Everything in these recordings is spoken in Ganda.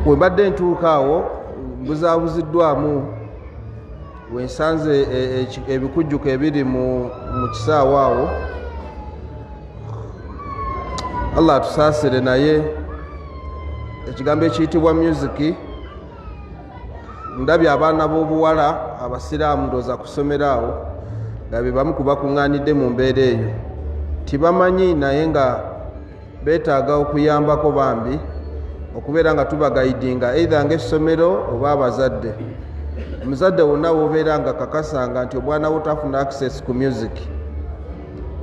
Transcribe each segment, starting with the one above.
Wembadde ntuuka awo mbuzaabuziddwamu wensanze ebikujjuko ebiri mu kisaawe awo. Allah atusaasire, naye ekigambo ekiyitibwa music, ndabye abaana b'obuwala abasiraamu, ndooza kusomera awo, nga be bamu ku bakuŋŋaanidde mu mbeera eyo, tibamanyi, naye nga beetaaga okuyambako bambi okubeera nga tubagayidinga, either ngaessomero oba abazadde. Omuzadde wonna wobeera nga kakasanga nti omwana wo tafuna access ku music,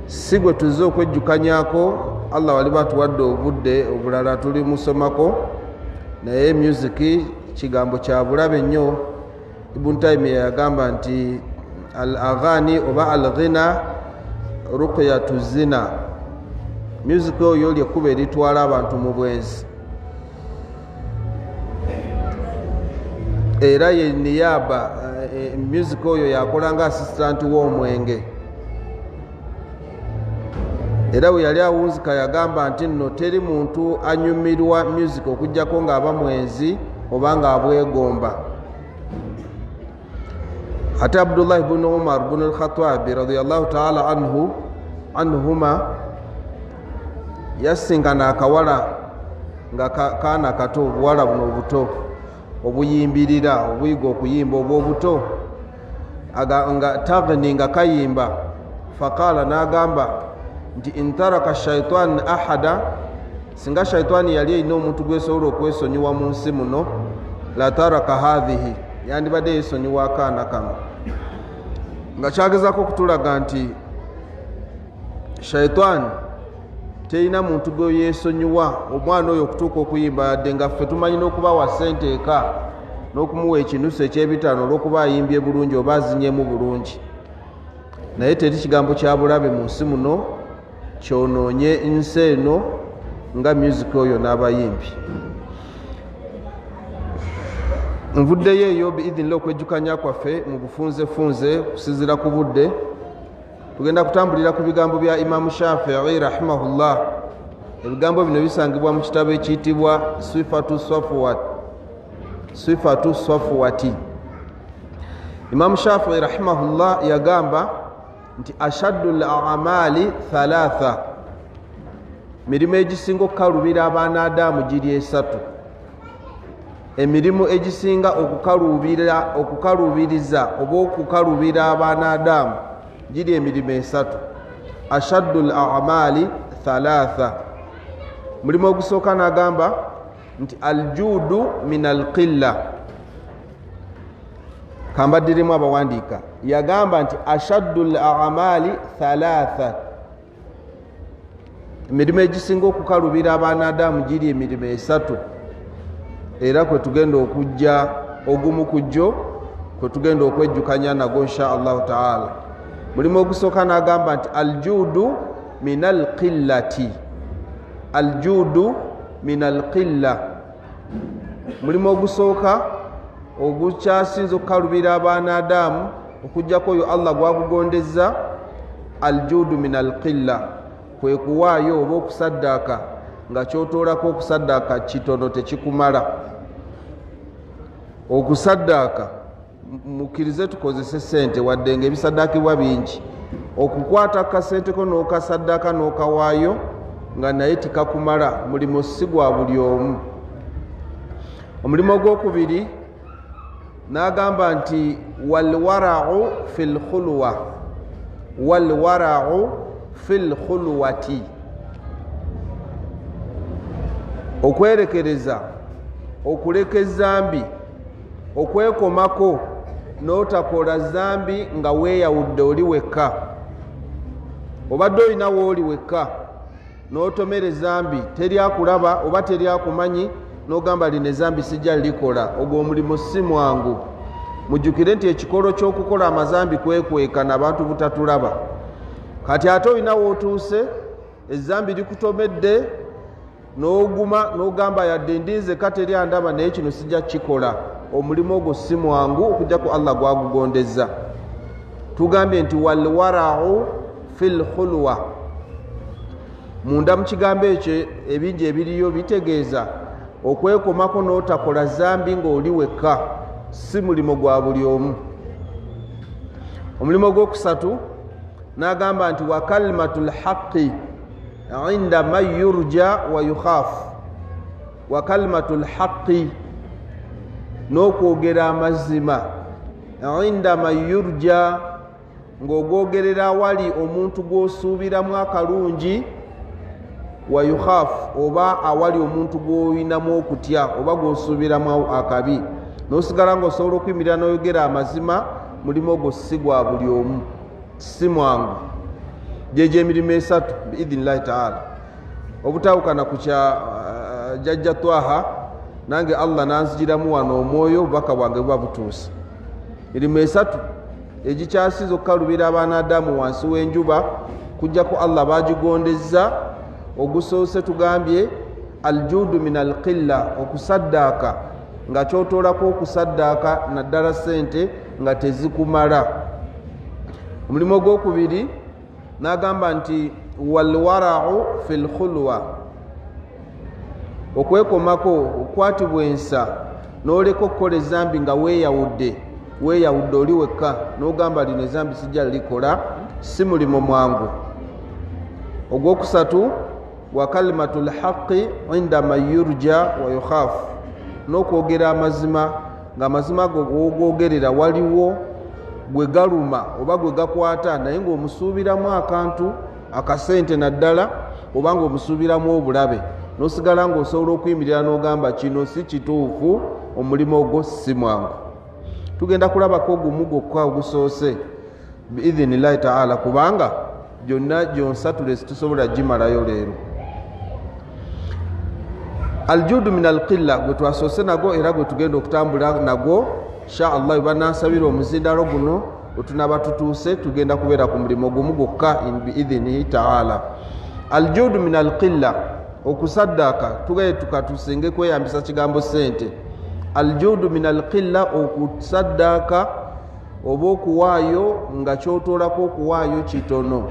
si gwe tuzze okwejjukanyako. Allah wali batuwadde obudde obulala tuli musomako, naye music kigambo kya bulabe nnyo. Ibn Taimiya yagamba nti al aghani oba al ghina ruqyatu zina, music oyo lyekkuba eritwala abantu mu bwenzi, era ye niyaba music oyo yakola nga assistant w'omwenge. Era bwe yali awunzika yagamba nti nno teri muntu anyumirwa music okugjako ng'aba mwenzi oba ng'abwegomba. Ate Abdullahi bunu Umar bunu Lkhatabi radiallahu taala anhu anhuma yasinkana akawala nga kaana kato, obuwala buno obuto obuyimbirira, obuyiga okuyimba obwobuto, nga tagni, nga kayimba. Faqala, n'agamba nti intaraka shaitan ahada, singa shaitaani yali erina omuntu gwesobola okwesonyiwa mu nsi muno, lataraka hathihi, yandibadde yesonyiwa akaana kano. Nga kyagezako okutulaga nti shaitaani terina muntu gwe yesonyiwa omwana oyo okutuuka okuyimba, yadde nga ffe tumanyi n'okubawa ssente eka n'okumuwa ekinusu ekyebitaano olw'okuba ayimbye bulungi oba azinyemu bulungi, naye teri kigambo kya bulabe mu nsi muno kyonoonye nsi eno nga music oyo n'abayimbi. Nvuddeyo eyo biidhinila okwejjukanya kwaffe mu bufunzefunze kusinziira ku budde. Tugenda kutambulira ku bigambo bya Imamu Shafii rahimahullah. Ebigambo bino bisangibwa mu kitabo ekiyitibwa Sifatu Safwat, Sifatu Safwati. Imamu Shafii rahimahullah yagamba nti ashaddu l amali thalatha, mirimu egisinga okukalubira abaana adamu giri esatu. Emirimu egisinga okukalubiriza oba okukalubira abaana adamu giri emirimu esatu. Ashaddu l amali thalatha, mulimu ogusooka nagamba nti aljudu min alqilla. Kambaddiremu abawandiika, yagamba nti ashaddu l amali thalatha, emirimu egisinga okukalubira abaana adamu giri emirimu esatu, era kwe tugenda okujja ogumu ku jjo kwe tugenda okwejjukanya nagwo insha allahu taala. Mulimu ogusooka n'agamba nti aljudu min alqillati, aljudu min alqilla, mulimu ogusooka ogukyasinza okukalubira abaana adamu okugjako oyo Allah gwagugondezza. Aljudu min alqilla kwe kuwaayo oba okusaddaaka nga kyotoolako okusaddaaka kitono, tekikumala okusaddaaka. Mukkirize tukozese sente, wadde nga ebisaddaakibwa bingi, okukwata kasenteko n'okasaddaaka n'okawaayo nga naye tikakumala, mulimu si gwa buli omu. Omulimu ogwokubiri n'agamba nti walwarau fi lkhulwa, walwarau fi lkhulwati, okwerekereza, okuleka ezambi, okwekomako n'otakola zambi nga weeyawudde oli wekka. Obadde olina wooli wekka n'otomera ezambi, teri akulaba oba teri akumanyi, n'ogamba lino ezambi sijja likola. Ogwo omulimu si mwangu. Mujjukire nti ekikolo ky'okukola amazambi kwekweka nabantu butatulaba. Kati ate olina wootuuse ezambi likutomedde n'oguma n'ogamba yadde ndi nzeka teri andaba, naye kino sijja kukikola. Omulimu ogwo si mwangu okujja ku Allah gwagugondeza. Tugambye nti walwarau fi lkhulwa, munda mu kigambo ekyo ebingi ebiriyo bitegeeza Okwekomako n'otakola zambi ng'oli wekka si mulimu gwa buli omu. Omulimu ogwokusatu n'agamba nti wa kalimatu lhaqi inda man yurja wa yukhafu. Wa kalimatu lhaqi, n'okwogera amazima, inda man yurja, ng'ogwogerera awali omuntu gw'osuubiramu akalungi, wa yukhafu, oba awali omuntu gw'olinamu okutya oba gw'osuubiramu akabi, n'osigala ng'osobola okuyimirira n'oyogera amazima. Mulimu ogwo si gwa buli omu, si mwangu. Gyegyo emirimu esatu biidhinillahi taala. Obutawukana ku kya jjajja Twaha, nange Allah nanzigiramu wano omwoyo, obubaka bwange buba butuuse. Mirimu esatu egikyasiza okukalubira abaana Adamu wansi w'enjuba, kujjako Allah bagigondezza. Ogusoose tugambye aljudu min alqilla, okusaddaaka nga kyotoolako okusaddaaka naddala sente nga tezikumala. Omulimu ogwokubiri n'agamba nti walwarau fi lkhulwa, okwekomako, okukwatibwa ensa n'oleka okukola ezambi nga weeyawudde, weeyawudde oli wekka, n'ogamba lino ezambi sijja likola, si mulimu mwangu. Ogwokusatu wa kalimatu lhaqi inda man yurja wa yukhafu, n'okwogera amazima nga amazima ago wogwogerera waliwo gwe galuma oba gwe gakwata, naye ng'omusuubiramu akantu akasente naddala, oba ng'omusuubiramu obulabe, n'osigala ng'osobola okuyimirira n'ogamba kino si kituufu. Omulimu ogwo si mwangu. Tugenda kulabako ogumu gwokka ogusoose biidhinillahi taala, kubanga gyonna gyonsatule situsobola gimalayo leero. Aljudu min alqilla gwe twasoose nagwo era gwe tugenda okutambula nagwo insha Allah. Banansabira omuzindalo guno wetunaba tutuuse, tugenda kubeera ku mulimu gumu gwokka biidhinihi taala. Aljudu min alqilla, okusaddaaka, tugaye tukatusinge kweyambisa kigambo sente. Aljudu min alqilla, okusaddaaka oba okuwaayo nga kyotoolako okuwaayo kitono,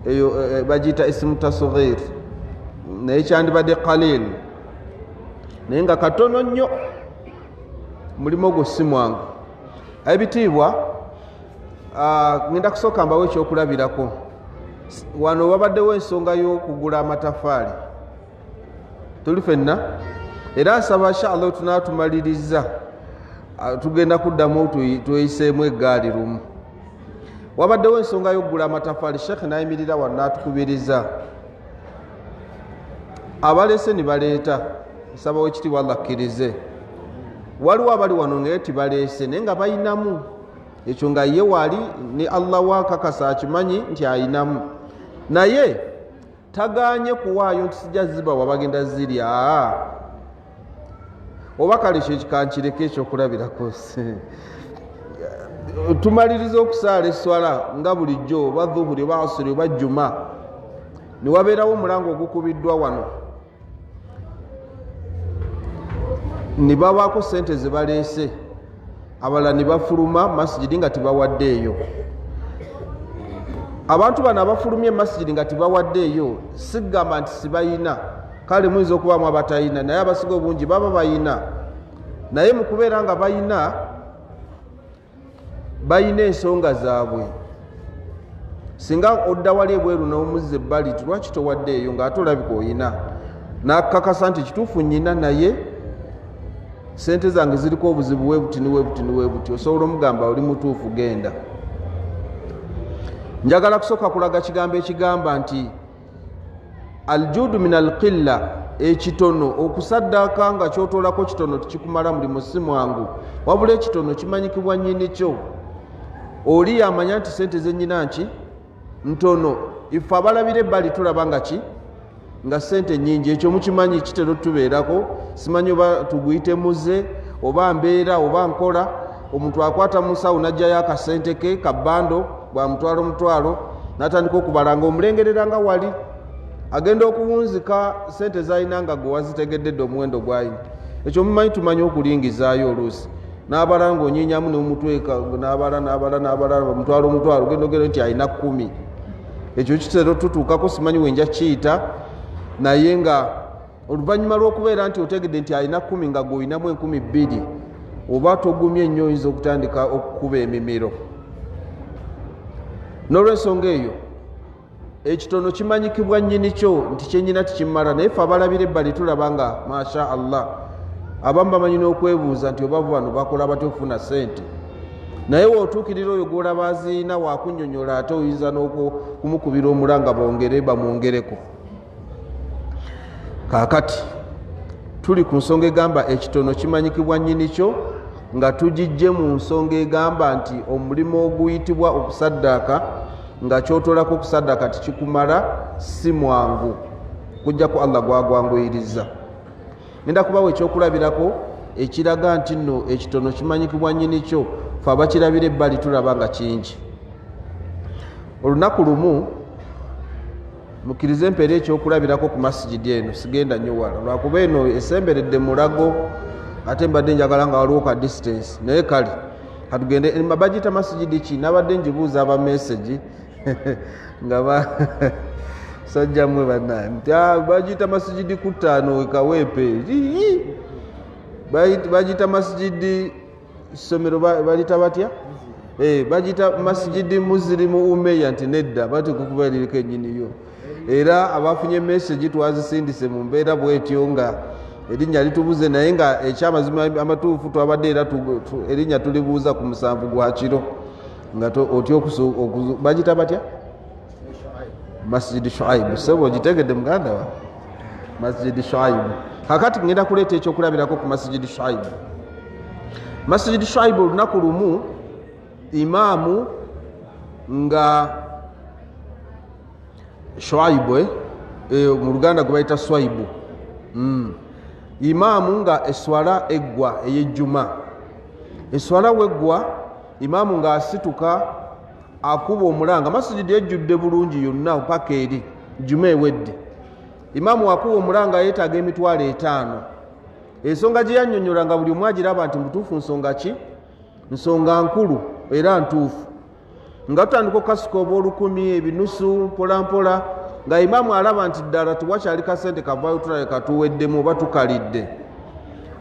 eyo bagiyita isimu tasghir, naye kyandibadde qalil, naye nga katono nnyo. Mulimu ogwo si mwangu. Ebitiibwa, ngenda kusooka mbawo ekyokulabirako. Wano wabaddewo ensonga y'okugula amatafaali, tuli fenna, era nsaba insha Allah tunaatumaliriza tugenda kuddamu tweyiseemu eggaali lumu. Wabaddewo ensonga y'okugula amatafaali, Sheekh nayimirira wano n'atukubiriza, abaleese ne baleeta. Nsaba wekitiibwa Allah akkirize, waliwo abali wano ngaye tibaleese naye nga bayinamu ekyo, nga ye waali ne Allah wakakasa akimanyi nti ayinamu, naye tagaanye kuwaayo nti sijja zibawa, bagenda zirya. Oba kale ekyo kankireko ekyokulabirako. Tumaliriza okusaala esswala nga bulijjo, oba dhuhuri oba asiri oba juma, ne wabeerawo omulango ogukubiddwa wano, ne babaako sente ze baleese, abalala ne bafuluma masigidi nga tebawaddeeyo. Abantu bano abafulumye emasigidi nga tebawaddeeyo, sigamba nti sibayina, kale muyinza okubaamu abatayina, naye abasiga obungi baba bayina. Naye mu kubeera nga bayina, bayina ensonga zaabwe. Singa odda wali ebweru n'omuzza ebbali ti lwaki towaddeeyo ng'ate olabika oyina, nakakasa nti kituufu nyina, naye sente zange ziriko obuzibu webuti niwebuti niwebuti, osobola omugamba oli mutuufu, genda. Njagala kusooka kulaga kigambo ekigamba nti aljudu min alqilla, ekitono, okusaddaaka nga kyotoolako kitono tekikumala, mulimu si mwangu. Wabula ekitono kimanyikibwa nnyini kyo, oli yamanya nti sente zenyina nki ntono. Ife abalabira ebbali tulaba nga ki nga sente nyingi. Ekyo mukimanyi, kitera otubeerako. Simanyi oba tuguyite muze oba mbeera oba nkola. Omuntu akwata mu nsawo n'ajjayo akasente ke kabando bwa mutwalo mutwalo, n'atandika okubala nga omulengerera nga wali agenda okuwunzika sente zalina nga gwe wazitegedde dde omuwendo gwalina. Ekyo mumanyi, tumanyi okulingizaayo oluusi n'abala ng'onyinyamu n'omutweka, n'abala n'abala n'abala mutwalo mutwalo, genda ogenda nti alina 10. Ekyo kitera tutuukako, simanyi wenja kiyita, naye nga Oluvannyuma lw'okubeera nti otegedde nti alina 10 nga gw'olinamu 2000, oba togumye nnyo oyinza okutandika okukuba emimiro. N'olwensonga eyo ekitono kimanyikibwa nnyini kyo nti kyennyina tikimmala, naye ffe abalabira ebbali tulaba nga masha Allah. Abamu bamanyi n'okwebuuza nti oba bano bakola batya okufuna ssente, naye wootuukirira oyo gw'olaba aziina waakunnyonnyola, ate oyinza n'okumukubira omulanga bongere bamwongereko. Kaakati tuli ku nsonga egamba ekitono kimanyikibwa nnyini kyo, nga tugijje mu nsonga egamba nti omulimu oguyitibwa okusaddaaka nga kyotolako okusaddaaka tikikumala si mwangu, kujjako Allah gwagwanguyiriza. Ngenda kubawa ekyokulabirako ekiraga nti nno ekitono kimanyikibwa nnyini kyo, fe abakirabira ebbali tulaba nga kingi. Olunaku lumu mukkirize mpeere ekyokulabirako ku masigidi eno, sigenda nnyo wala lwakuba eno esemberedde Mulago, ate mbadde njagala nga waliwo ka distance, naye kale katugende. Bagiyita masigidi ki? Nabadde njibuuza aba message nga ba sajja mmwe bannaye nti bagiyita masigidi ku ttaano ekaweepe, bagiyita masigidi ssomero, balita batya? Bagiyita masigidi Muzirimu Umeya, nti nedda, bateeka okuba eririko ennyiniyo. Era abafunye message twazisindise mu mbeera bwetyo nga erinnya litubuze, naye nga ekyamazima amatuufu twabadde era erinnya tulibuuza ku 7 gwa kiro nga otya bagiyita batya? Masjidi Shuaibu. Sebo ogitegedde muganda wa Masjidi Shuaibu. Kakati ngenda kuleeta ekyokulabirako ku Masjidi Shuaibu. Masjidi Shuaibu, olunaku lumu imaamu nga Shuaibu, mu Luganda gwe bayita Swaibu, Imaamu nga eswala eggwa ey'ejjuma, eswala weggwa imaamu ng'asituka akuba omulanga, masigidi ejjudde bulungi yonna paka eri jjuma ewedde. Imaamu akuba omulanga yeetaaga 50,000. Ensonga gye yannyonnyola nga buli omu agiraba nti mutuufu, nsonga ki? Nsonga nkulu era ntuufu. Nga tutandika okukasuka obwolukumi ebinusu mpola mpola, nga imaamu alaba nti ddala tewakyali kasente kavaayo, tulabe katuweddemu oba tukalidde,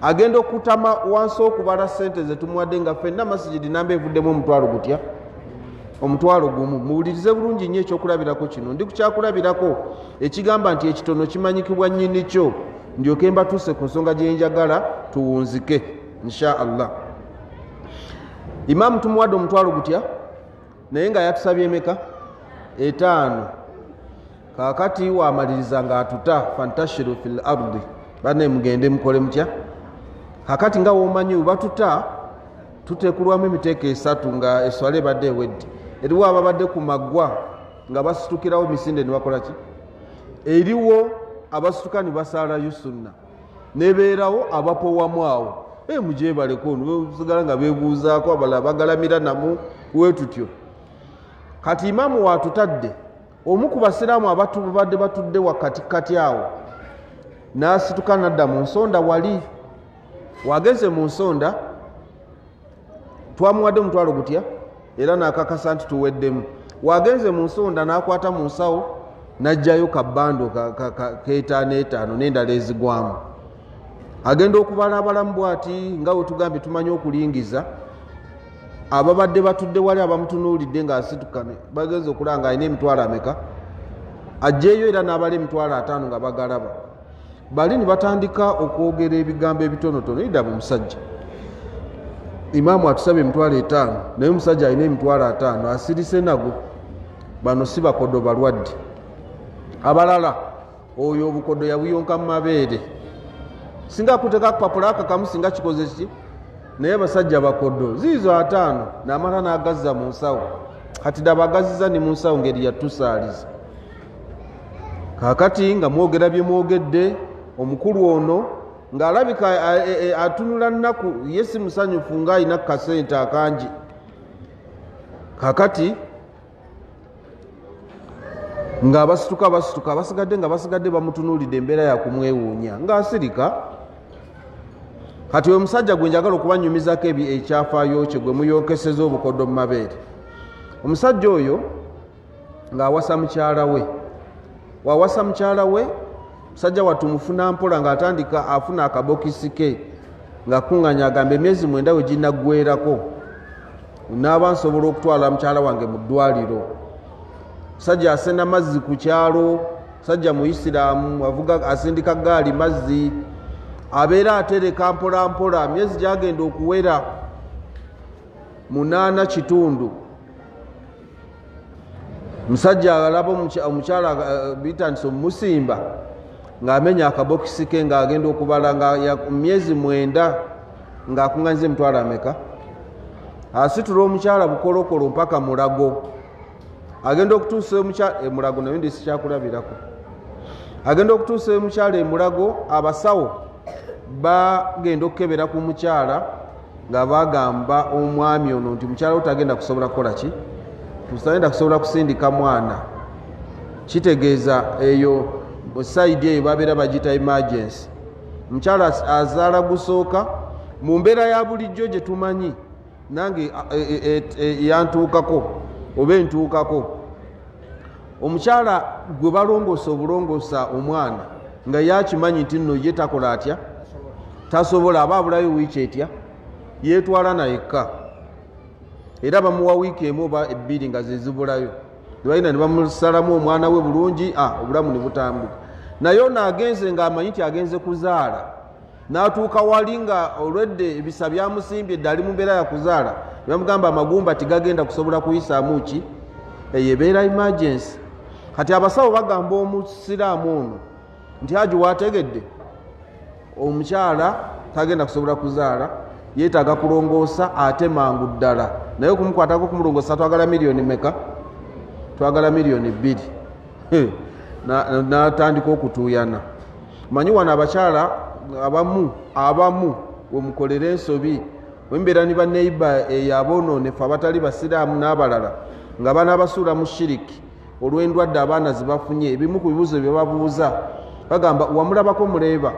agenda okutama wansi okubala sente zetumuwadde, nga ffenna masigidi namba evuddemu omutwalo gutya? 10,000. Muwulirize bulungi nnyo ekyokulabirako kino, ndi ku kyakulabirako ekigamba nti ekitono kimanyikibwa nnyini kyo, ndyoke mbatuuse ku nsonga gye njagala tuwunzike insha Allah. Imaamu tumuwadde omutwalo gutya, naye nga yatusabye emeka? 5. Kaakati wamaliriza ng'atuta fantashiru fil ardi, banne mugende mukole mutya? Kaakati nga womanyi batuta tuteekulwamu emiteeko 3 nga eswala ebadde ewedde. Eriwo ababadde ku maggwa nga basitukirawo misinde ne bakola ki? Eriwo abasituka ne basaalayo sunna, nebeerawo abapowamu awo mugyebaleko ono basigala nga beebuuzaako, abalala bagalamira namu wetutyo. Kati imaamu waatutadde, omu ku basiraamu abadde batudde wakatikati awo n'asituka n'adda mu nsonda wali. Wageze mu nsonda twamuwadde omutwalo gutya, era n'akakasa nti tuweddemu. Wagenze mu nsonda n'akwata mu nsawo n'aggyayo kabbando k'etaano etaano n'endala ezigwamu. Agenda okubala abalamu bw'ati, nga we tugambye tumanyi okulingiza, ababadde batudde wali abamutunuulidde ng'asituka bagenze okulaba ng'alina emitwalo ameka, aggyeyo era n'abala 50,000 nga bagalaba. Bali ne batandika okwogera ebigambo ebitonotono. Idaba omusajja imaamu atusaba 50,000, naye omusajja alina 50,000 asirise nago. Bano si bakodo balwadde abalala, oyo obukodo yabuyonka mu mabeere, singa akuteeka kupapula akakamu singa kikoze ki? Naye abasajja bakodo ziizo 50 n'amala n'agazza mu nsawo. Kati daba agaziza ni mu nsawo ngeri yatusaaliza. Kaakati nga mwogera bye mwogedde, omukulu ono ng'alabika atunula nnaku, ye si musanyufu ng'alina kasente akangi. Kaakati ng'abasituka basituka, abasigadde nga basigadde bamutunuulidde embeera ya kumwewuunya ng'asirika. Kati oyo musajja gwe njagala okubanyumizako ekyafaayo kye gwe muyonkeseza obukodo mu mabeere. Omusajja oyo ng'awasa mukyala we, wawasa mukyala we Musajja wattu mufuna mpola ng'atandika afuna akabokisi ke ng'akuŋŋanya, agamba emyezi 9 we ginaggwerako naaba nsobola okutwala mukyala wange mu ddwaliro. Musajja asena mazzi ku kyalo, musajja muyisiraamu, avuga asindika gaali mazzi, abeera atereka mpola mpola. Myezi gyagenda okuwera 8.5, musajja alaba omukyala bitandise omumusimba ng'amenya akabokisi ke, ng'agenda okubala nga myezi 9 ng'akuŋŋanyiza emitwalo ameka. Asitula omukyala bukolokolo mpaka Mulago. Agenda okutuusa omukyala Emulago, naye ndi sikyakulabirako. Agenda okutuusa omukyala Emulago, abasawo bagenda okukebera ku mukyala nga bagamba omwami ono nti mukyala wo tagenda kusobola kukola ki, tagenda kusobola kusindika mwana. Kitegeeza eyo side eyo babeera bagiyita emergency. Omukyala azaala gusooka mu mbeera ya bulijjo gye tumanyi, nange yantuukako oba entuukako. Omukyala gwe balongoosa obulongoosa omwana nga yakimanyi nti nno ye takola atya, tasobola, aba abulayo wiiki etya, yeetwala nayekka, era bamuwa wiiki 1 oba 2 nga zezibulayo, nebalina ne bamusalamu omwana we bulungi, obulamu ne butambuka. Naye ono agenze ng'amanyi nti agenze kuzaala, n'atuuka wali nga olwedde ebisa byamusimbye dda, ali mu mbeera ya kuzaala, ne bamugamba amagumba tigagenda kusobola kuyisaamu ki, eyo ebeera emergency. Kati abasawo bagamba omusiraamu ono nti haji waategedde omukyala tagenda kusobola kuzaala, yeetaaga kulongoosa ate mangu ddala, naye okumukwatako okumulongoosa twagala miliyoni meka? Twagala miliyoni 2. N'atandika okutuuyana. Manyi wano abakyala abamu wemukolera ensobi, wembeera ni baneiba eyo aboononefu abatali basiraamu n'abalala nga banaabasuula mu shiriki olw'endwadde abaana zebafunye. Ebimu ku bibuuzo bye babuuza bagamba, wamulabako muleeba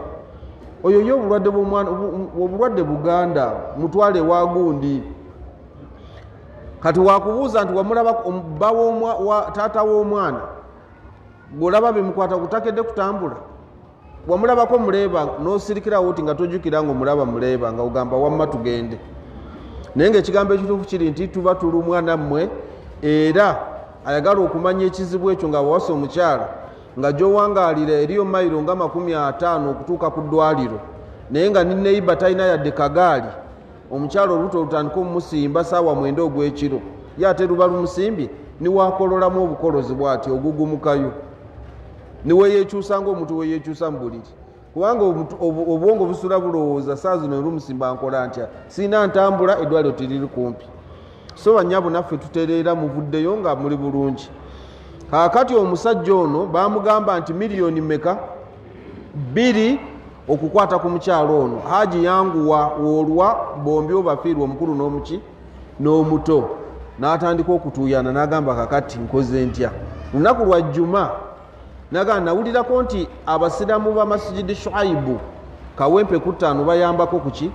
oyo ye obulwadde bw'omwana, obulwadde buganda, mutwale wagundi. Kati wakubuuza nti wamulabako bba taata w'omwana gw'olaba bimukwata gutakedde kutambula, wamulabako muleeba, n'osirikirawo oti nga tojjukira nga omulaba muleeba, nga ogamba wamma tugende. Naye ngaekigambo ekituufu kiri nti tuba tulumwa nammwe, era ayagala okumanya ekizibu ekyo nga wawasa omukyala nga gy'owangaalira eriyo mayiro nga 50 okutuuka ku ddwaliro, naye nga ne neiba talina yadde kagaali. Omukyala olubuto olutandika omumusimba saawa 9 ogw'ekiro, ye ate luba lumusimbye niwakololamu obukolozi bw'ati ogugumukayo, niweyekyusa ngaomuntu weyekyusa mu buliri, kubanga obwongo busula bulowooza saa zino lumusimba nkola ntya, siina ntambula, eddwaliro teriri kumpi. So bannyabo naffe tutereera, muvuddeyo nga muli bulungi. Kaakati omusajja ono bamugamba nti miliyoni meka? 2 okukwata ku mukyalo ono. Haji yanguwa woolwa bombi obafiirwa omukulu n'omuki n'omuto. N'atandika okutuuyana n'agamba kakati nkoze ntya. Lunaku lwa Juma nagamba nawulirako nti abasiraamu ba Masijidi Shuaibu Kawempe ku 5 bayambako kuki.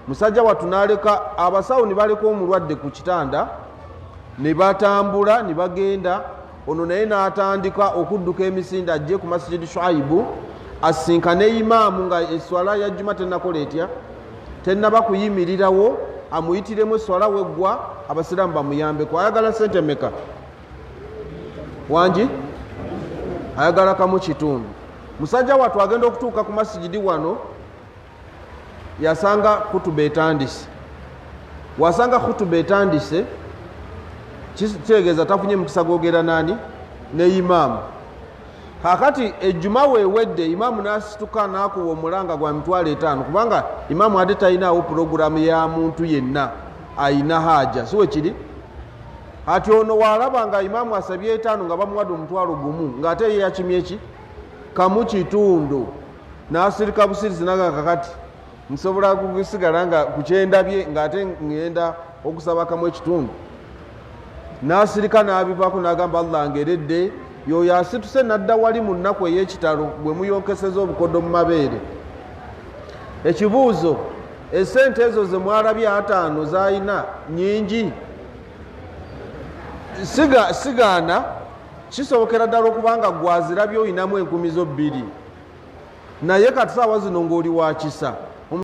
Musajja wattu n'aleka abasawo ne baleka omulwadde ku kitanda ne batambula ne bagenda. Ono naye n'atandika okudduka emisinde ajje ku Masijidi Shuaibu asinkane imaamu nga eswala ya Juma tennakola etya, tennaba kuyimirirawo, amuyitiremu eswala weggwa abasiraamu bamuyambeko. Ayagala sente meka? Wangi ayagala 1.5. Musajja wattu agenda okutuuka ku masijidi wano yasanga kutuba etandise. Wasanga kutuba etandise, kitegeeza tafunye mukisa gwogera nani ne imaamu. Kakati ejjuma weewedde, imaamu n'asituka n'akuba omulanga gwa 500,000, kubanga imaamu ate talinaawo pulogulaamu ya muntu yenna ayina haaja, si wekiri? Ati ono waalaba nga imaamu asabye 5 nga bamuwadde 10,000, ng'ate ye yakimye ki 1.5, n'asirika busirisi naga kakati nsobola kusigala nga kukyendabye ng'ate ŋŋenda okusaba 1.5. N'asirika n'abivaako n'agamba Allah ngeredde. Yoyo asituse n'adda wali mu nnaku ey'ekitalo bwe muyonkeseza obukodo mu mabeere. Ekibuuzo, esente ezo ze mwalabye 50 z'alina nnyingi? Sigaana kisobokera ddala okubanga gwazirabye olinamu enkumi zo 2. Naye kati saawa zino ng'oli wa kisa.